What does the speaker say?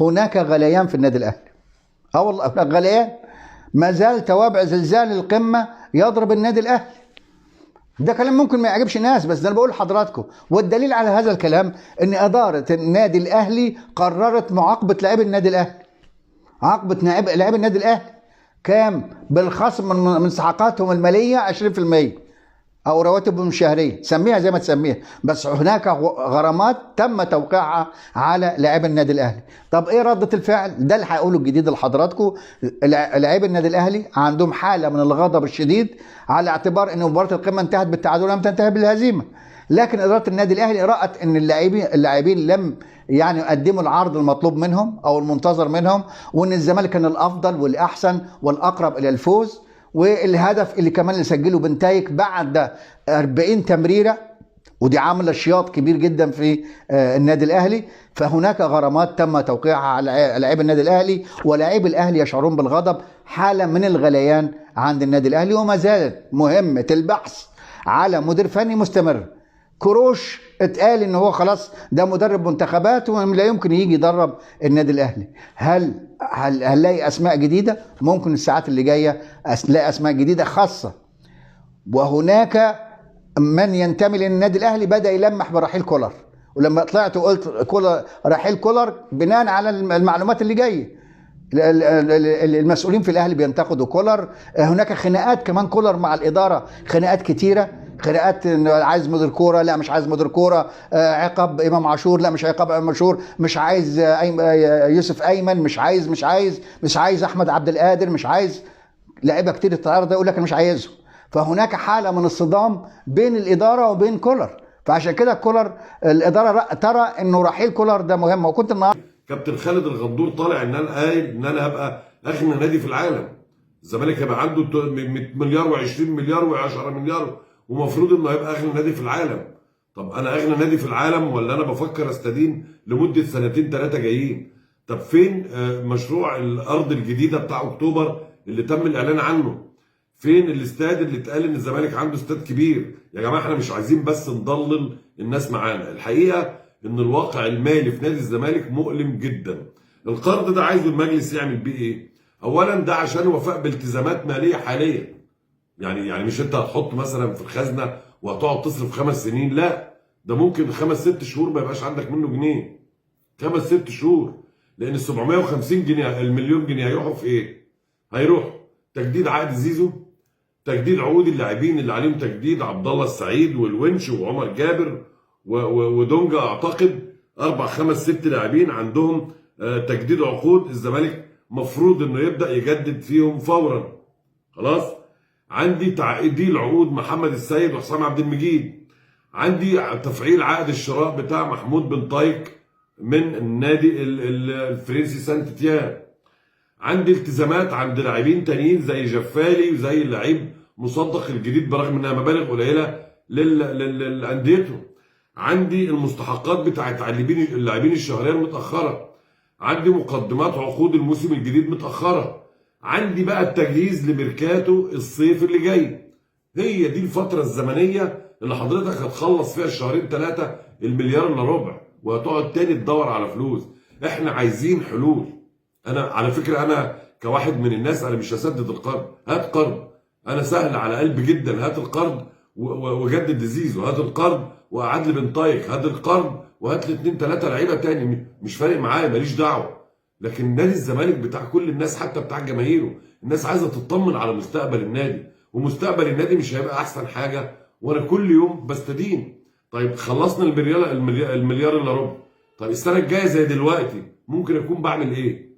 هناك غليان في النادي الاهلي. اه والله هناك غليان، ما زال توابع زلزال القمه يضرب النادي الاهلي. ده كلام ممكن ما يعجبش الناس، بس ده انا بقول لحضراتكم. والدليل على هذا الكلام ان ادارة النادي الاهلي قررت معاقبة لاعبي النادي الاهلي. عاقبة لاعبي النادي الاهلي كام؟ بالخصم من سحقاتهم المالية 20% او رواتبهم الشهرية، سميها زي ما تسميها، بس هناك غرامات تم توقيعها على لاعبي النادي الاهلي. طب ايه رده الفعل؟ ده اللي هقوله الجديد لحضراتكم. لاعبي النادي الاهلي عندهم حاله من الغضب الشديد على اعتبار ان مباراة القمه انتهت بالتعادل ولم تنتهي بالهزيمة. لكن ادارة النادي الاهلي رات ان اللاعبين لم يعني يقدموا العرض المطلوب منهم او المنتظر منهم، وان الزمالك كان الافضل والاحسن والاقرب الى الفوز، والهدف اللي كمان اللي سجله بنتايك بعد 40 تمريره، ودي عامله شياط كبير جدا في النادي الاهلي. فهناك غرامات تم توقيعها على لاعبي النادي الاهلي، ولاعبي الاهلي يشعرون بالغضب، حاله من الغليان عند النادي الاهلي. وما زالت مهمة البحث على مدير فني مستمر. كروش اتقال ان هو خلاص ده مدرب منتخبات ولا يمكن يجي يدرب النادي الاهلي. هل هنلاقي اسماء جديدة؟ ممكن الساعات اللي جاية الاقي اسماء جديدة خاصة. وهناك من ينتمي للنادي الاهلي بدا يلمح برحيل كولر، ولما طلعت وقلت كولر رحيل كولر بناء على المعلومات اللي جاية. المسؤولين في الاهلي بينتقدوا كولر. هناك خناقات كمان كولر مع الادارة، خناقات كتيرة، خناقات انه عايز مدير كورة، لا مش عايز مدير كورة، عقاب امام عاشور، لا مش عقاب امام عاشور، مش عايز يوسف ايمن، مش عايز مش عايز مش عايز احمد عبد القادر، مش عايز لعيبة كتير التعارض يقول لك انا مش عايزه. فهناك حاله من الصدام بين الادارة وبين كولر، فعشان كده كولر الادارة ترى انه رحيل كولر ده مهم. وكنت النهارده كابتن خالد الغندور طالع ان انا قايل ان انا هبقى اغنى نادي في العالم، الزمالك هيبقى عنده 100 مليار و20 مليار و10 مليار، ومفروض انه هيبقى اغنى نادي في العالم. طب انا اغنى نادي في العالم ولا انا بفكر استدين لمدة سنتين ثلاثة جايين؟ طب فين مشروع الارض الجديدة بتاع اكتوبر اللي تم الاعلان عنه؟ فين الاستاد اللي اتقال ان الزمالك عنده استاد كبير؟ يا جماعة احنا مش عايزين بس نضلل الناس معانا. الحقيقة ان الواقع المالي في نادي الزمالك مؤلم جدا. القرض ده عايزه المجلس يعمل بيه ايه؟ اولا ده عشان وفاء بالتزامات ماليه حالية. يعني مش انت هتحط مثلا في الخزنة وهتقعد تصرف 5 سنين، لا ده ممكن 5 6 شهور ما يبقاش عندك منه جنيه. 5 6 شهور، لان ال 750 جنيه المليون جنيه هيروحوا في ايه؟ هيروح تجديد عقد زيزو، تجديد عقود اللاعبين اللي عليهم تجديد، عبد الله السعيد والونش وعمر جابر ودونجا، اعتقد 4 5 6 لاعبين عندهم تجديد عقود. الزمالك مفروض انه يبدا يجدد فيهم فورا. خلاص، عندي تعديل عقود محمد السيد وحسام عبد المجيد، عندي تفعيل عقد الشراء بتاع محمود بن طايك من النادي الفرنسي سانت تيان، عندي التزامات عند لاعبين تانيين زي جفالي وزي اللعيب مصدق الجديد برغم انها مبالغ قليله لانديتهم، عندي المستحقات بتاعت اللاعبين الشهرية المتاخرة، عندي مقدمات عقود الموسم الجديد متاخرة، عندي بقى التجهيز لميركاتو الصيف اللي جاي. هي دي الفترة الزمنية اللي حضرتك هتخلص فيها الشهرين ثلاثة المليار الا ربع، وهتقعد تاني تدور على فلوس. احنا عايزين حلول. انا على فكرة انا كواحد من الناس انا مش هسدد القرض، هات قرض، انا سهل على قلبي جدا، هات القرض وجدد لزيزو، هات القرض وقعد لي بن طايك، هات القرض وهات لي 2 3 لعيبة تاني، مش فارق معايا، ماليش دعوه. لكن نادي الزمالك بتاع كل الناس، حتى بتاع جماهيره، الناس عايزه تطمن على مستقبل النادي، ومستقبل النادي مش هيبقى احسن حاجة وانا كل يوم بستدين. طيب خلصنا المليار الا ربع، طيب السنة الجاية زي دلوقتي ممكن اكون بعمل ايه؟